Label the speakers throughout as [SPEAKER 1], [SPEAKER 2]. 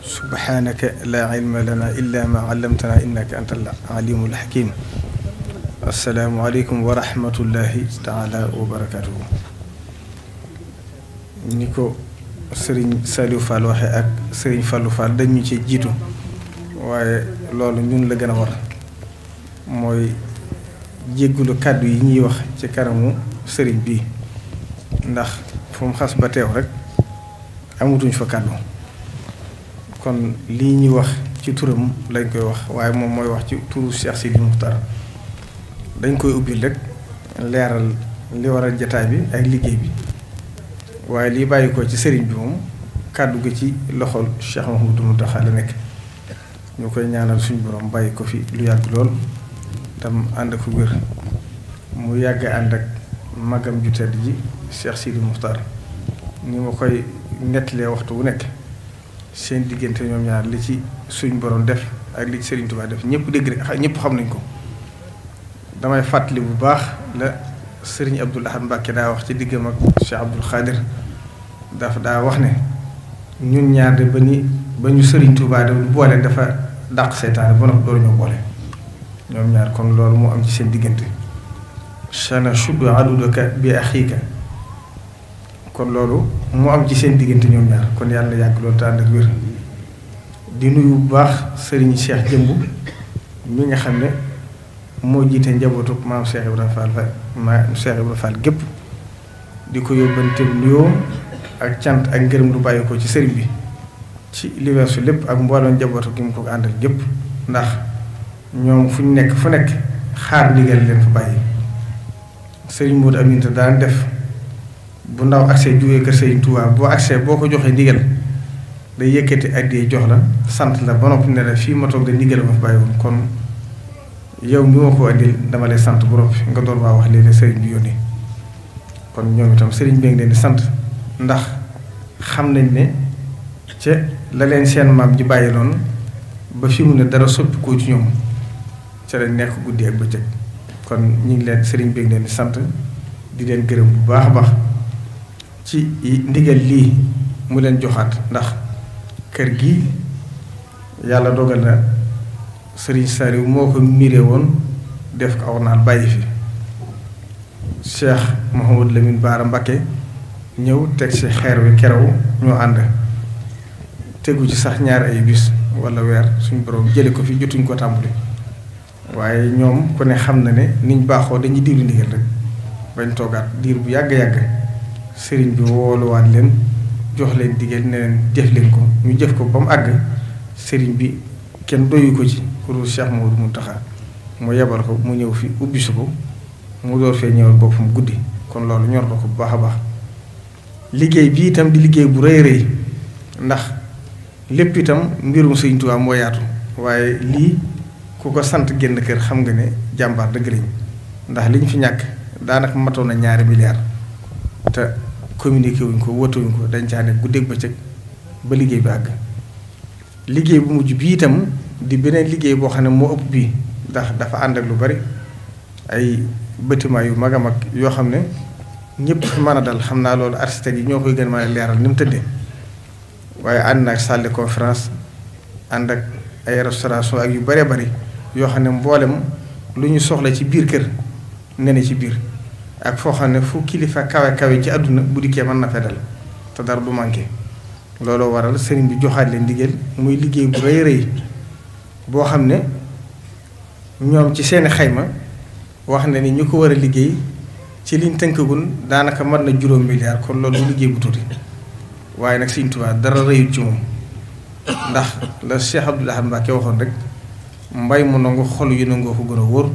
[SPEAKER 1] subhaanaka laa ilma lanaa illaa maa allamtanaa innaka antal aliimul hakiim. assalaamu aleykum wa rahmatullahi taala wa barakaatuhu. ni ko Serigne Saliou Fall waxee ak Serigne Fallou Fall dañu ci jiitu waaye loolu ñun la gën a war mooy jéggulu kàddu yi ñuy wax ci kanamu sëriñ bi ndax fu mu xas ba teew rek amatuñ fa kàddu kon lii ñuy wax ci turam lañ koy wax waaye moom mooy wax ci turu Cheikh Sidi Muxtar dañ koy ubbil rek leeral li waral jataay bi ak liggéey bi waaye lii bàyyi ko ci sëriñ bi moom kàddu gi ci loxol Cheikh Mouhamadou Mountakha la nekk ñu koy ñaanal suñu borom bàyyi ko fi lu yàgg lool tam ànd ak wér mu yàgg ànd ak magam ju tedd ji Cheikh Sidi Muxtar ni ma koy nettalee waxtu wu nekk seen diggante ñoom ñaar li ci suñ borom def ak li ci Serigne Touba def ñëpp dégg rek ñëpp xam nañ ko. damay fàttali bu baax la Serigne Abdoul Ahad Mbacké daa wax ci diggam ak Cheikh Abdoul Khadir dafa daa wax ne ñun ñaar de ba ñu Serigne Touba de boole dafa dàq seytaane ba noppi door ñoo boole ñoom ñaar kon loolu moo am ci seen diggante. shana shuddu adudaka bi axiika kon loolu moo am ci seen diggante ñoom ñaar kon yàlla yàgg loolu te ànd ak wér. di nuyu bu baax Serigne Cheikh Jëmb mi nga xam ne moo jiite njabootu maam Cheikh Ibrahima Fall maam Cheikh Ibrahima Fall gépp di ko yóbbante nuyoo ak cant ak ngërëm lu bàyyi ko ci sëriñ bi ci li weesu lépp ak mboolem njabootu gi mu ko àndal gépp ndax ñoom fu ñu nekk fu nekk xaar ndigal leen fa bàyyi. Sëriñ Modou Aminta daan def bu ndaw accès jógee kër Sëriñ Touba boo accès boo ko joxee ndigal day yëkkati addiyee jox la sant la ba noppi ne la fii ma toog de ndigal ma fa bàyyi woon kon yow mi ma ko andil dama lay sant bu noppi nga doon waa wax léegi sëriñ bi yónnee kon ñoom itam sëriñ bi ngi leen di sant ndax xam nañ ne ca la leen seen maam ji bàyyi noonu ba fi mu ne dara soppi ko ci ñoom ca lañ nekk guddi ak bëccëg kon ñu ngi leen sëriñ bi ngi leen di sant di leen gërëm bu baax a baax ci ndigal lii mu leen joxaat ndax kër gi yàlla dogal na sëriñ Saliou moo ko miiree woon def ko aw naal bàyyi fi Cheikh Mouhamadou Lamine Bara Mbacké ñëw teg ci xeer wi keroog ñoo ànd tegu ci sax ñaari ay bis walla weer suñu borom jële ko fi jotuñ ko tàmbali waaye ñoom ku ne xam na ne niñ baaxoo dañuy diiru ndigal rek bañ toogaat diir bu yàgg-yàgg sëriñ bi wooluwaat leen jox leen digal ne leen jëf leen ko ñu jëf ko ba mu àgg sëriñ bi kenn doyu ko ci pour Cheikh Mouhamadou Mountakha mu yebal ko mu ñëw fi ubbi su ko mu door fee ñëwal boppam guddi kon loolu ñor na ko bu baax a baax liggéey bi itam di liggéey bu rëy rëy ndax lépp itam mbirum Sëriñ Tuubaa moo yaatu waaye lii ku ko sant génn kër xam nga ne jàmbaar dëgg lañ ndax liñ fi ñàkk daanaka matoon na 2 milliards te communiqué wuñ ko wóotuwuñ ko dañ caa ne guddeeg bëccëg ba liggéey bi àgg. liggéey bu mujj bii itam di beneen liggéey boo xam ne moo ëpp bii ndax dafa ànd ak lu bari ay bâtiment yu mag a mag yoo xam ne ñëpp fi mën a dal xam naa loolu architecte yi ñoo koy gën a mën a leeral ni mu tëddee waaye ànd na ak salle de conférence ànd ak ay restauration ak yu bëree bëri yoo xam ne mboolem lu ñu soxla ci biir kër ne ci biir ak foo xam ne fu kilifa kawe kawe ci àdduna bu dikkee mën na fee dal te dara du manqué. looloo waral sëriñ bi joxaat leen ndigal muy liggéey bu rëy rëy boo xam ne ñoom ci seeni xayma wax na ni ñu ko war a liggéey ci liñ tënkagul daanaka mën na 5 milliards kon loolu liggéey bu tuuti waaye nag Sëriñ Tuubaa dara rëyut ci moom ndax la Cheikh Abdoul Ahad Mbacké waxoon rek mbay mu nangu xol yu nangoo ko gën a wóor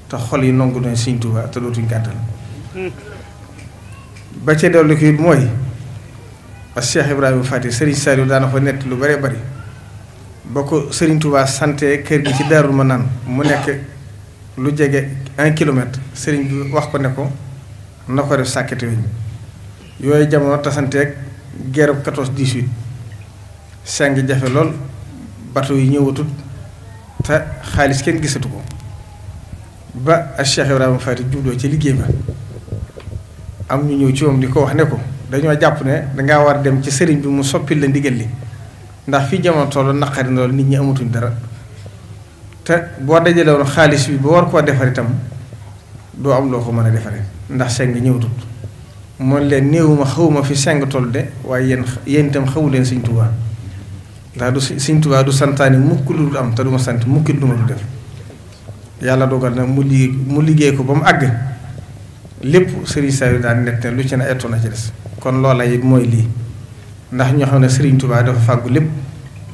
[SPEAKER 1] te xol yi nangu doon Sëriñ Tuubaa te dootuñ gàttal ba ca dolli ko it mooy parce que Cheikh Ibrahima Fati Serigne Saliou daana fa nett lu bëree bëri ba ko Serigne Touba santé kër gi ci Daarul Manaan mu nekk lu jege 1 kilomètre Serigne bi wax ko ne ko na ko def sàkkete weñ yooyu jamono tasanteeg guerre 14-18 seng jafe lool bateau yi ñëwatut te xaalis kenn gisatu ko ba ak Cheikh Ibrahima Faty jubloo ci liggéey ba am ñu ñëw ci moom di ko wax ne ko dañoo jàpp ne dangaa war a dem ci sëriñ bi mu soppil la ndigal li ndax fii jamono tollu naqari loolu nit ñi amatuñ dara te boo dajale woon xaalis bi ba war koo defar itam doo am loo ko mën a defaree ndax seng ñëwatut moom leen néewuma xawuma fi seng toll de waaye yéen itam xawu leen Sëriñ Tuubaa ndax du Sëriñ Tuubaa du santaani mukk lu dul am te du ma sant mukkit lu ma du def yàlla dogal na mu liggéey ko ba mu àgg lépp Sëriñ Saliou daan nekk ne lu ci ne ettu na ci des kon loola it mooy lii ndax ñoo xam ne Sëriñ Tuubaa dafa fàggu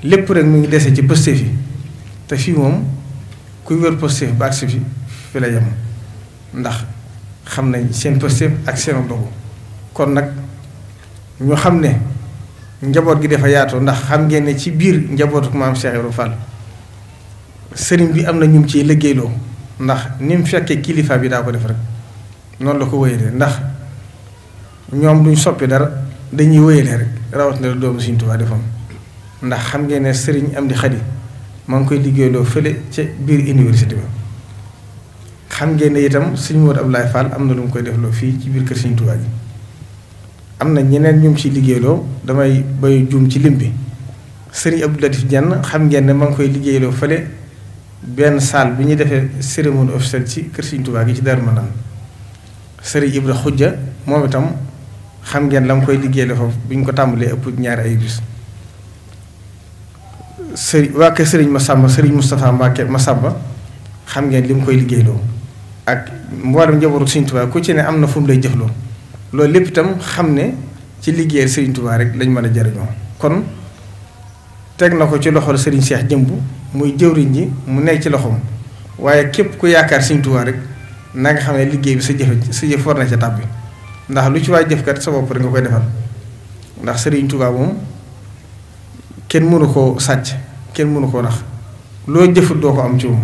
[SPEAKER 1] lépp rek mu ngi dese ci pëstéef yi te fii moom kuy wër pëstéef ba agsi fi la yem ndax xam nañ seen pëstéef ak seen dogu kon nag ñu xam ne njaboot gi dafa yaatu ndax xam ngeen ne ci biir njabootu maam Cheikh Ibrahima Fall sëriñ bi am na ñu ciy liggéeyloo ndax ni mu fekkee kilifa bi daa ko def rek noonu la ko wéyalee ndax ñoom duñ soppi dara dañuy wéyalee rek rawatina la doomu Sëriñ Tuubaa defoon ndax xam ngeen ne sëriñ Amdi Xadi maa ngi koy liggéeyloo fële ca biir université bi xam ngeen ne itam Sëriñ Moodu Abdoulaye Fall am na lu mu koy defloo fii ci biir kër Sëriñ Tuubaa ji am na ñeneen ñu ciy liggéeyloo damay bay juum ci lim bi sëriñ Abdou Latif Diène xam ngeen ne maa ngi koy liggéeyloo fële benn salle bi ñuy defee cérémonie officielle ci kër Sëriñ Tuubaa gi ci Daaru Manaan sëriñ Ibra Xujja moom itam xam ngeen la mu koy liggéeyloo foofu bi ñu ko tàmbalee ëpp ñaari ay bis waa kër sëriñ Massamba sëriñ Moustapha Mbacke Massamba xam ngeen li mu koy liggéeyloo ak mboolem njabootu Sëriñ Tuubaa ku ci ne am na fu mu lay jëfloo loolu lépp itam xam ne ci liggéeyal Sëriñ Tuubaa rek lañ mën a jariñoo kon teg na ko ci loxol sëriñ Cheikh Jëmb muy jëwriñ ji mu nekk ci loxoom waaye képp ku yaakaar Sëriñ Tuubaa rek na nga xam ne liggéey bi sa jëf war na ca tàbbi ndax lu ci waay jëfkat sa bopp rek nga koy defal ndax Sëriñ Tuubaa moom kenn mënu koo sàcc kenn mënu koo nax loo jëfut doo ko am ci moom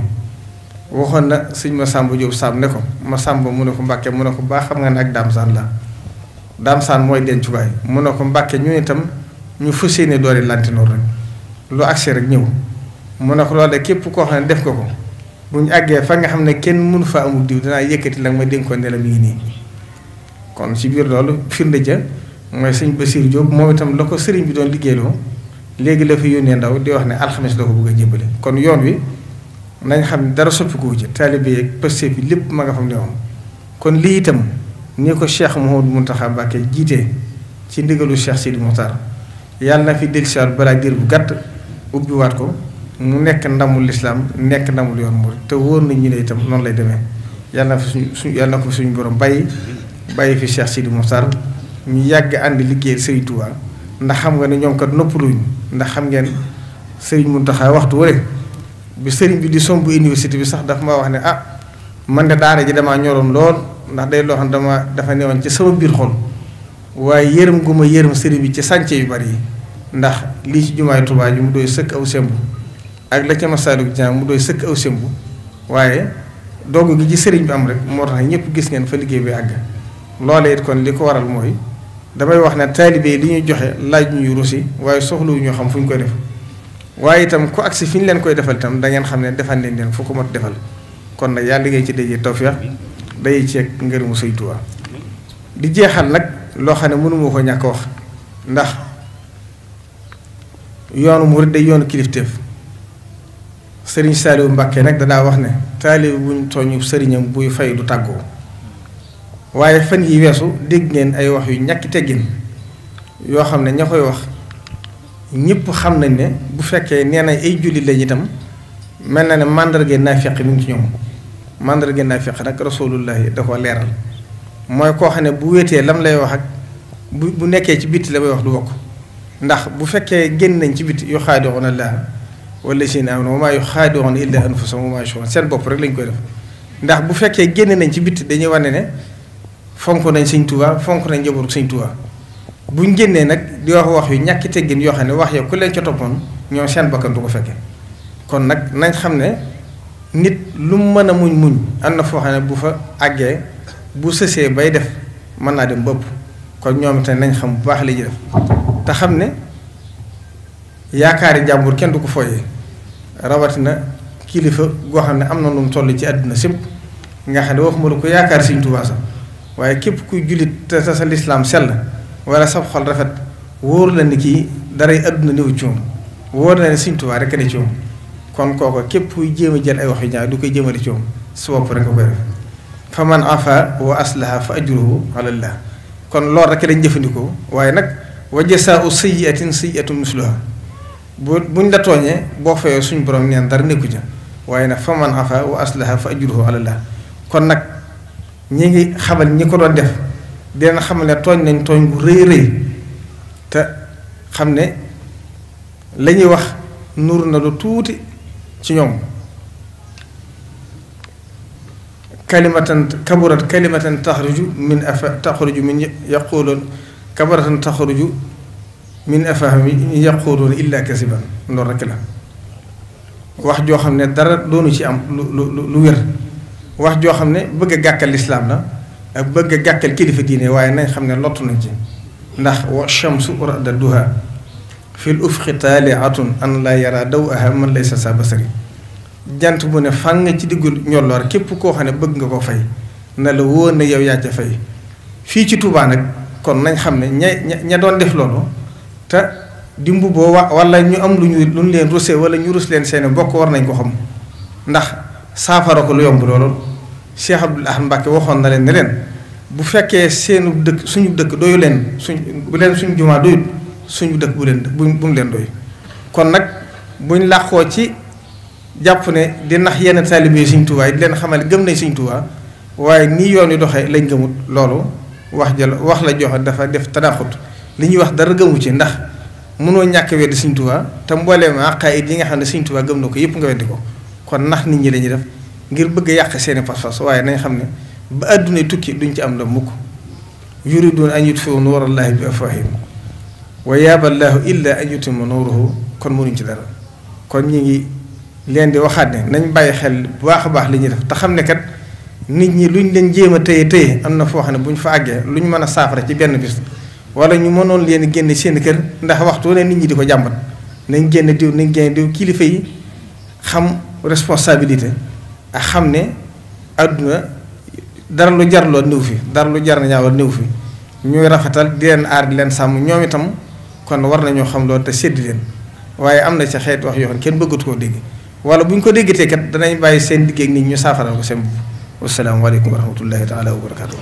[SPEAKER 1] waxoon na sëñ Massamba Diop Samb ne ko Massamba mu ne ko Mbàkke mu ne ko baax xam nga ne ak Daam Saan la Daam Saan mooy dencukaay mu ne ko Mbàkke ñu itam ñu fas yéene doole lantinoor rek lu agsi rek ñëw mu ne ko loolu de képp koo xam ne def ko ko bu ñu àggee fa nga xam ne kenn mënu fa amul diw danaa yëkkati la ma dénkoon ne la mi ngi nii kon ci biir loolu firnde ja mooy sëñ Basiir Diop moom itam la ko sëriñ bi doon liggéeyloo léegi la fi yónnee ndaw di wax ne alxames la ko bëgg a jébbale kon yoon wi nañ xam ne dara soppiku ci taalibe yeeg pëste bi lépp ma nga fam ne woon kon lii itam ni ko Cheikh Mouhamadou Mountakha Mbacké jiitee ci ndigalu Cheikh Sidi Moukhtar yàlla na fi dellusiwaat balaa diir bu gàtt ubbiwaat ko mu nekk ndamul lislaam nekk ndamul yoon mu te wóor nañ ñu ne itam noonu lay demee yàlla na fi yàlla na ko suñu borom bàyyi fi Cheikh Sidi Moukhtar ñu yàgg ànd liggéeyal Serigne Touba ndax xam nga ne ñoom kat noppaluñ ndax xam ngeen Serigne Mountakha waxtu wële bi Serigne bi di somb université bi sax dafa ma wax ne man de daara ji damaa ñoroon lool ndax day loo xam dafa newoon ci sama biir xol waaye yërëm gu ma yërëm Serigne bi ci sànce yu bari yi ndax lii ci jumaay Touba ji mu doy sëkk aw sembu ak la ca Masaalikul Jinaan mu doy sëkk aw sembu waaye doog gi ci Serigne bi am rek moo tax ñëpp gis ngeen fa liggéey bi àgg loolee it kon li ko waral mooy damay wax ne taalibe yi li ñuy joxe laaj ñuy rusi waaye soxlawu ñoo xam fu ñu koy def waaye itam ku agsi fi ñu leen koy defal itam da ngeen xam ne defal leen fu ko mot defal kon nag yaa liggéey ci dajee tawfeex day ceeg ngërëmu Sëriñ Tuubaa di jeexal nag loo xam ne mënuma ko ñàkk wax ndax yoonu murid day yoonu kilifteef Sëriñ Saliou Mbacké nag danaa wax ne taalibe buñ tooñu sëriñam buy fay du tàggoo waaye fan yi weesu dégg ngeen ay wax yu ñàkki teggin yoo xam ne ña koy wax ñëpp xam nañ ne bu fekkee nee na ay jullit lañ itam mel na ne màndarga naafiq mi ngi ci ñoom màndarga naafiq nag rasulullahi da ko leeral mooy koo xam ne bu wéetee lam lay wax ak bu nekkee ci bitti la may wax du bokk ndax bu fekkee génn nañ ci bitti yuxaadi'uuna llaaha wallaziina aamanu wa maa yuxaadi'uuna illaa anfusahum wa maa yash'uruun seen bopp rek lañ koy def ndax bu fekkee génn nañ ci bitti dañuy wane ne fonk nañ Sëñ Tuubaa fonk nañ njabootu Sëñ Tuubaa buñ génnee nag di wax yu ñàkki teggin yoo xam ne wax ya ku leen ca toppoon ñoom seen bakkan du ko fekke kon nag nañ xam ne nit lu mu mën a muñ am na foo xam ne bu fa àggee bu sësee bay def mën naa dem bëpp kon ñoom te nañ xam bu baax la ji def te xam ne yaakaari jàmbur kenn du ko fooyee rawatina kilifa goo xam ne am na lu mu toll ci àdduna sépp nga xam ne waxuma la ko yaakaar Sëriñ Tuubaa sax waaye képp kuy jullit te sa lislaam sell wala sa xol rafet wóor la ni kii daray àdduna néew ci moom wóor na ne Sëriñ Tuubaa rek ne ci moom kon kooko képp kuy jéem a jël ay wax yu ñaaw du koy jëmale ci moom su bopp rek nga koy def fa man afa wa aslaha fa ajruhu ala Allah kon loolu rek dañ jëfandikoo waaye nag wa jasaa'u sayyi'atin sayyi'atun misluha buñ la tooñee boo fayoo suñ borom neen dara nekku ca waaye nag fa man afa wa aslaha fa ajruhu ala Allah kon nag ñi ngi xamal ñi ko doon def dina xamal ne tooñ nañ tooñ bu rëy rëy te xam ne la ñuy wax nur na lu tuuti ci ñoom kalimatan kaburat kalimatan taxruju min yaquluun kabaratan taxruju min afahmi yaquluun illa kasiban loolu rekk la wax joo xam ne dara doonu ci am lu wér wax joo xam ne bëgg a gàkkal lislaam la ak bëgg a gàkkal kilifa diine waaye nañ xam ne lottu nañ ci ndax wa shamsu radduha fil ufqi taaliatun an la yara dawaha man laysa sa basari jant bu ne fàng ci diggul ñolloor képp koo xam ne bëgg nga ko fay na la wóor na yow yaa ca fay fii ci Touba nag kon nañ xam ne ña doon def loolu te di mbubboo wala ñu am luñ leen rusé wala ñu rus leen seeni bokk war nañ ko xam ndax saafara ko lu yomb loolu Cheikh Abdoul Ahad Mbacké waxoon na leen ne leen bu fekkee seenu dëkk suñu dëkk doyu leen bu leen suñu jumaa doyut suñu dëkk bu mu leen doy kon nag buñ làqoo ci jàpp ne di nax yenn taalibe Sëriñ Tuubaa di leen xamal gëm nañ Sëriñ Tuubaa waaye nii yoon wi doxee lañ gëmut loolu wax la joxe dafa def tadaxut li ñuy wax dara gëmu ci ndax mënoo ñàkk weddi Sëriñ Tuubaa te mbooleem aqaayid yi nga xam ne Sëriñ Tuubaa gëm na ko yëpp nga weddi ko kon nax nit ñi lañuy def ngir bëgg a yàq seeni pas-pas waaye nañ xam ne ba àdduna tukki duñ ci am la mukk yuriduuna an yutfiu nuurallaahi bi afwaahihim wa yaaba llaahu illaa an yutimma nuurahu kon mënuñ ci dara kon ñi ngi leen di waxaat ne nañ bàyyi xel bu baax a baax li ñuy def te xam ne kat nit ñi luñ leen jéem a téye am na foo xam ne bu ñu fa àggee lu ñu mën a saafara ci benn bis wala ñu mënoon leen génne seen kër ndax waxtu ne nit ñi di ko jàmbat nañ génn diw kilifa yi xam responsabilité ak xam ne àdduna dara lu jarloo néew fi dara lu jar na ñaawal néew fi ñooy rafetal di leen aar di leen sàmm ñoom itam kon war nañoo xam loolu te séddi leen waaye am na ca xeet wax yoo xam kenn bëggatu koo dégg wala bu ñu ko déggatee kat danañ bàyyi seen digg ak nit ñu saafaral ko seen bopp. wassalaamu aleykum wa rahmatullahi taala wa barakaatu.